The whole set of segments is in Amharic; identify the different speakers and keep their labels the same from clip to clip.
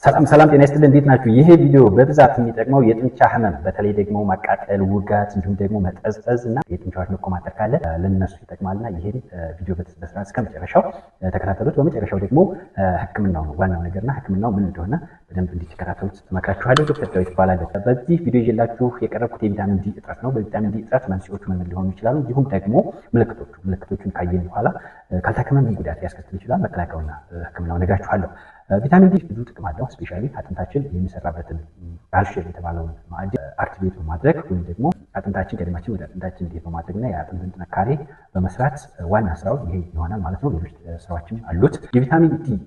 Speaker 1: ሰላም ሰላም፣ ጤና ይስጥልኝ። እንዴት ናችሁ? ይሄ ቪዲዮ በብዛት የሚጠቅመው የጡንቻ ህመም፣ በተለይ ደግሞ ማቃጠል፣ ውጋት፣ እንዲሁም ደግሞ መጠዝጠዝ እና የጡንቻዎች መኮማተር ካለ ለነሱ ይጠቅማልና ይሄን ቪዲዮ በስርዓት እስከ መጨረሻው ተከታተሉት። በመጨረሻው ደግሞ ሕክምናው ነው ዋናው ነገርና ሕክምናው ምን እንደሆነ በደንብ እንድትከታተሉት እመክራችኋለሁ። ዶክተር ዳዊት እባላለሁ። በዚህ ቪዲዮ ይዤላችሁ የቀረብኩት የቪታሚን ዲ እጥረት ነው። በቪታሚን ዲ እጥረት መንስኤዎቹ ምን ሊሆኑ ይችላሉ፣ እንዲሁም ደግሞ ምልክቶቹን ካየን በኋላ ካልታከመ ምን ጉዳት ሊያስከትል ይችላል፣ መከላከያውና ሕክምናው እነግራችኋለሁ። ቪታሚን ዲ ብዙ ጥቅም አለው። Specially አጥንታችን የሚሰራበትን ካልሽየም የተባለውን ማዕድን activate በማድረግ ወይም ደግሞ አጥንታችን ከደማችን ወደ አጥንታችን እንዲሄድ በማድረግ እና የአጥንትን ጥንካሬ በመስራት ዋና ስራው ይሄ ይሆናል ማለት ነው። ሌሎች ስራዎችም አሉት። የቪታሚን ዲ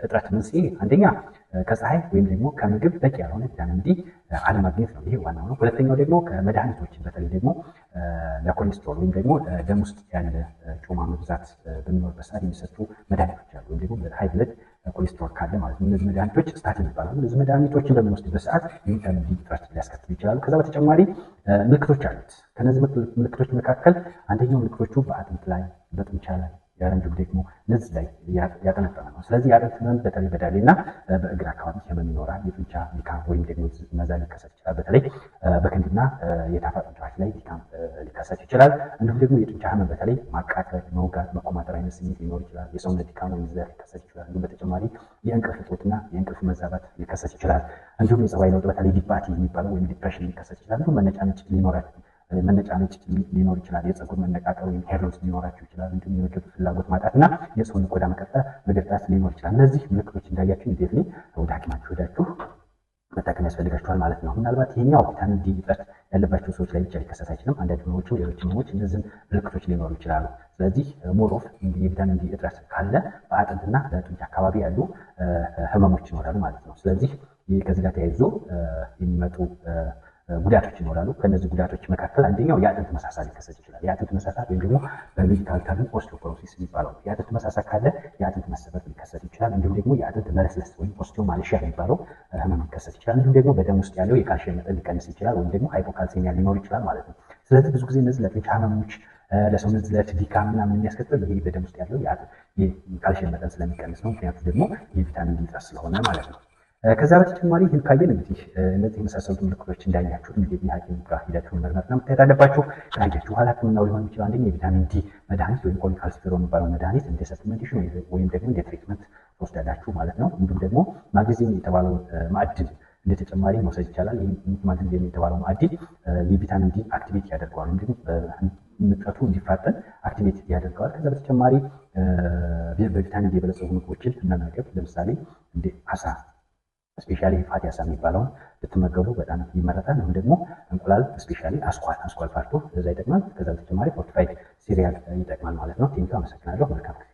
Speaker 1: እጥረት መንስኤ አንደኛ ከፀሐይ ወይም ደግሞ ከምግብ በቂ ያልሆነ ቪታሚን ዲ አለማግኘት ነው። ይሄ ዋናው ነው። ሁለተኛው ደግሞ ከመድኃኒቶች፣ በተለይ ደግሞ ለኮሌስትሮል ወይም ደግሞ ደም ውስጥ ያለ ጮማ መብዛት በሚኖርበት ሰዓት የሚሰጡ መድኃኒቶች አሉ። ወይም ደግሞ high blood cholesterol ካለ ማለት ነው። እነዚህ መድኃኒቶች statin ይባላሉ። እነዚህ መድኃኒቶችን በምንወስድበት ሰዓት የቪታሚን ዲ እጥረት ሊያስከትሉ ይችላሉ። ከዛ በተጨማሪ ምልክቶች አሉት። ከነዚህ ምልክቶች መካከል አንደኛው ምልክቶቹ በአጥንት ላይ፣ በጡንቻ ላይ፣ እንዲሁም ደግሞ እነዚህ ላይ ያጠነጠነ ነው። ስለዚህ የአጥንት ህመም በተለይ በዳሌ እና በእግር አካባቢ ህመም ይኖራል። የጡንቻ ድካም ወይም ደግሞ መዛል ሊከሰት ይችላል። በተለይ በክንድና የታፋ ጡንቻዎች ላይ ድካም ሊከሰት ይችላል። እንዲሁም ደግሞ የጡንቻ ህመም በተለይ ማቃጠል፣ መውጋት፣ መኮማተር አይነት ስሜት ሊኖር ይችላል። የሰውነት ድካም ወይም ዝለት ሊከሰት ይችላል። እንዲሁም በተጨማሪ የእንቅልፍ እጦትና የእንቅልፍ መዛባት ሊከሰት ይችላል። እንዲሁም የጸባይ ለውጥ በተለይ ዲባቲ የሚባለው ወይም depression ሊከሰት ይችላል። እንዲሁም መነጫነጭ ሊኖር ይችላል። የፀጉር መነቃቀል ወይም hair loss ሊኖራቸው ይችላል። እንዲሁም የምግብ ፍላጎት ማጣት እና የሰውነት ቆዳ መገርጣት ሊኖር ይችላል። እነዚህ ምልክቶች እንዳያችሁ immediately ወደ ሐኪማችሁ ሄዳችሁ መታከም ያስፈልጋችኋል ማለት ነው። ምናልባት ይሄኛው ቪታሚን ዲ እጥረት ያለባቸው ሰዎች ላይ ብቻ ሊከሰት አይችልም። አንዳንድ ህመሞችም ሌሎች ህመሞች እነዚህን ምልክቶች ሊኖሩ ይችላሉ። ስለዚህ more of የቪታሚን ዲ እጥረት ካለ በአጥንትና በጡንቻ አካባቢ ያሉ ህመሞች ይኖራሉ ማለት ነው። ስለዚህ ከዚህ ጋር ተያይዞ የሚመጡ ጉዳቶች ይኖራሉ። ከእነዚህ ጉዳቶች መካከል አንደኛው የአጥንት መሳሳት ሊከሰት ይችላል። የአጥንት መሳሳት ወይም ደግሞ በ medical term osteoporosis የሚባለው፣ የአጥንት መሳሳት ካለ የአጥንት መሰበር ሊከሰት ይችላል። እንዲሁም ደግሞ የአጥንት መለስለስ ወይም osteomalacia የሚባለው ህመም ሊከሰት ይችላል። እንዲሁም ደግሞ በደም ውስጥ ያለው የካልሽየም መጠን ሊቀንስ ይችላል፣ ወይም ደግሞ hypocalcemia ሊኖር ይችላል ማለት ነው። ስለዚህ ብዙ ጊዜ እነዚህ ለጡንቻ ህመሞች፣ ለሰውነት ዝለት፣ ድካም ምናምን የሚያስከትል ይሄ በደም ውስጥ ያለው የካልሽየም መጠን ስለሚቀንስ ነው። ምክንያቱም ደግሞ የቪታሚን ዲ እጥረት ስለሆነ ማለት ነው። ከዛ በተጨማሪ ይህን ካየን እንግዲህ እነዚህ የመሳሰሉት ምልክቶች እንዳያችሁ immediately ሐኪም ጋር ሄዳችሁ መመርመርና መታየት አለባችሁ። ካያችሁ በኋላ ህክምናው ሊሆን የሚችለው አንደኛ የቪታሚን ዲ መድኃኒት ወይም cholecalciferol የሚባለው መድኃኒት እንደ supplementation ወይም ደግሞ እንደ treatment ትወስዳላችሁ ማለት ነው። እንዲሁም ደግሞ ማግኔዚየም የተባለው ማዕድን እንደ ተጨማሪ መውሰድ ይቻላል። ይህ ማግኔዚየም የተባለው ማዕድን የቪታሚን ዲ activate ያደርገዋል፣ እንዲሁም ምጠቱ እንዲፋጠን activate ያደርገዋል። ከዛ በተጨማሪ በቪታሚን ዲ የበለጸጉ ምግቦችን መመገብ፣ ለምሳሌ እንደ አሳ፣ specially fatty አሳ የሚባለውን ብትመገቡ በጣም ይመረጣል። አሁን ደግሞ እንቁላል፣ specially አስኳል፣ አስኳል ፓርቶ ለዛ ይጠቅማል። ከዛ በተጨማሪ fortified cereal ይጠቅማል ማለት ነው። Thank you፣ አመሰግናለሁ። መልካም ጊዜ።